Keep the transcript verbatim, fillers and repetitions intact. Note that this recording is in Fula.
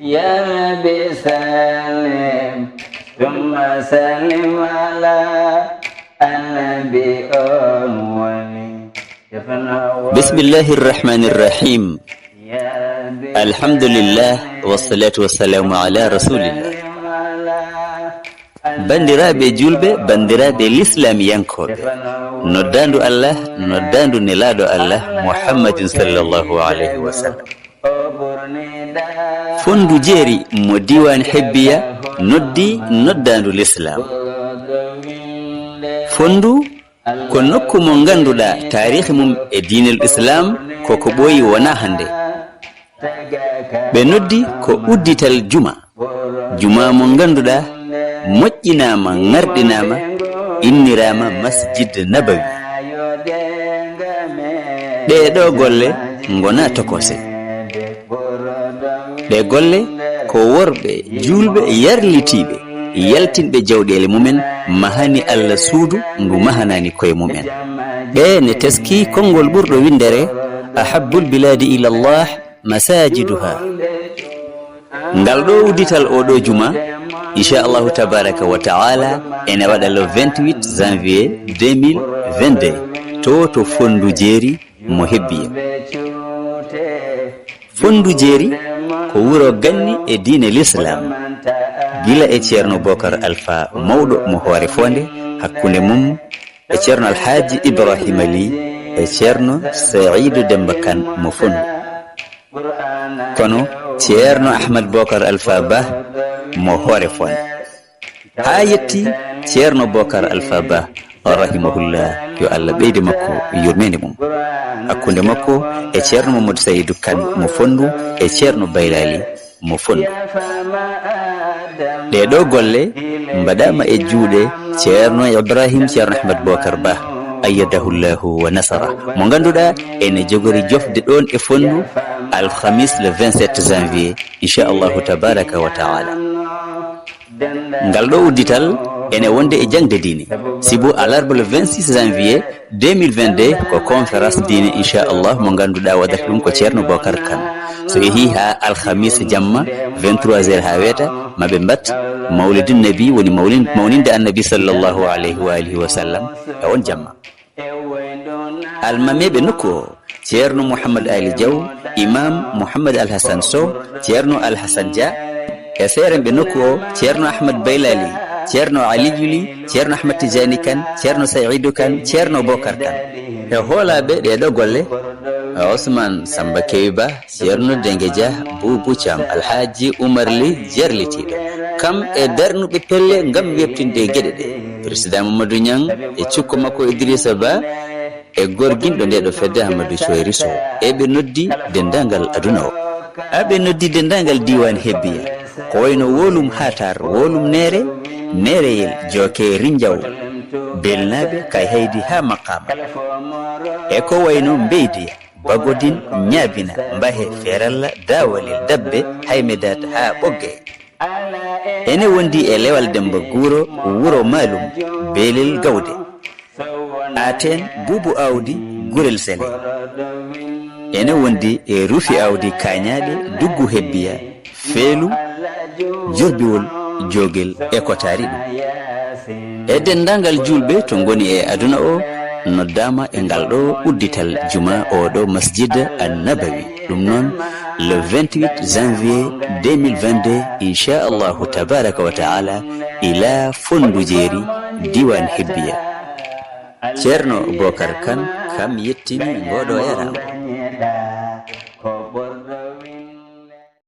يا رب سلم ثم سلم على النبي أول. بسم الله الرحمن الرحيم. الحمد لله والصلاة والسلام على رسول الله. Banndiraaɓe juulɓe, banndiraaɓe lislaamiyankooɓe, noddaandu Allah, noddaandu Nelaaɗo Allah, Muhammadin sallallahu alayhi wa sallam. Fonndu Jeeri mo diiwaan Hebbiya noddi noddaandu lislaam. Fonndu ko nokku mo ngannduɗaa taarihi mum e diinel Islaam ko ko ɓooyi wonaa hannde. Ɓe noddi ko uddital juma. Juma mo ngannduɗaa moƴƴinaama, ŋarɗinaama, inniraama Masjid Nabawi. Ɗee ɗoo golle ngonaa tokose. Ɗee golle ko worɓe juulɓe yarlitiiɓe, yaltinɓe jawɗeele mumen, mahani Allah suudu ndu mahanaani koye mumen. Ɓee ne teskii konngol ɓurɗo winndere, "Ahabbul bilaadi ila Allah masajiduha." Ngal ɗoo uddital oo ɗoo juma, inchallahu tabaraka wa taala, ene waɗa le vingt-huit janvier deux mille vingt-deux, to, to Fonndu Jeeri mo Hebbiya. Fonndu Jeeri ko wuro ganni e diine Lislaam, gila e Ceerno Bokar Alfa Mawɗo mo Hoore Foonde, hakkunde mum e Ceerno Alhaaji Ibrahima Ly e Ceerno Saidu Demba Kan mo Fonndu. Kono Ceerno Ahmad Bokar Alfa Bah mo Hoore Foonde. Haa yetti Ceerno Bokar Alfa Bah, rahimahullah, yo Allah ɓeyde makko yurmeende mum. Hakkunde makko e Ceerno Mamadou Saïdou Kane mo Fonndu e Ceerno Baylali mo Fonndu. Ɗee ɗoo golle mbaɗaama e juuɗe Ceerno Ibrahim Ceerno Ahmad Bokar Bah, ayyadahullahu wa nasara, mo ngannduɗaa ene jogori jofde ɗoon e Fonndu alhamis le vingt-sept janvier, inchallahu tabaraka wa taala. Ngal ɗoo uddital ene wonde e jaŋde diine, sibu alarba le vingt-six janvier deux mille vingt-deux ko conférence diine, inchallah, mo ngannduɗaa waɗata ɗum ko Ceerno Bokar Kan. So yehii haa alhamis jamma, vingt-trois heures haa weeta, maɓe mbaɗ Mawlidun Nabi, woni mawlin-, mawninde Annabi sallallahu alayhi wa alihi wa sallam e on jamma. Almameeɓe nokku o, Ceerno Mouhammad Ali Diaw, Imam Mouhammad Alhassan Sow, Ceerno Alhassan Dia, e seerenɓe nokku o, Ceerno Ahmad Baylali, Ceerno Aliyu Ly, Ceerno Ahmad Tijani Kan, Ceerno Saidu Kan, Ceerno Bokar Kan. E hoolaaɓe ɗee ɗoo golle, Ousmane Samba Kewi Ba, Ceerno Denge Dia, Boubou Thiam, Alhaji Oumar Ly, jerlitiiɗo. Kam e darnuɓe pelle ngam weɓtinde geɗe ɗe. Président Mamadou Niang e cukko makko Idrissa Ba e gorginɗo nde ɗo fedde Amadou Coyri Sow. Eɓe noddi denndaangal aduna o. Aɓe noddi denndaangal diiwaan Hebbiya. Ko wayno Wolum Hatar, Wolum Neere, Neereyel, Jooke Rinjaw, Belnaaɓe, Kayhaydi haa Maqaama. E ko wayno Mbeydiya, Bagodin, Ñaabina, Mbahe, Feeralla, Daawalel, Dabbe, Haymedaat haa Ɓoggee. Ene wondi e Lewal Demba Guuro, Wuro Maalum, Beelel Gawde. Aten, Buubu Awdi, Gurel Sele. Ene wondi e Rufi Awdi, Kaañaaɗe, Duggu Hebbiya, Feelu, Jorbiwol, Joogel e ko taari ɗum. E denndaangal juulɓe to ngoni e aduna o, noddaama e ngal ɗo uddital juma o ɗo Masjid An-Nabawi. Ɗum noon, le vingt-huit janvier deux mille vingt-deux, inchallahu tabaraka wa taala, ila Fonndu Jeeri, diiwaan Hebbiya. Ceerno Bokar Kan, kam yettini ngoɗo yaraama.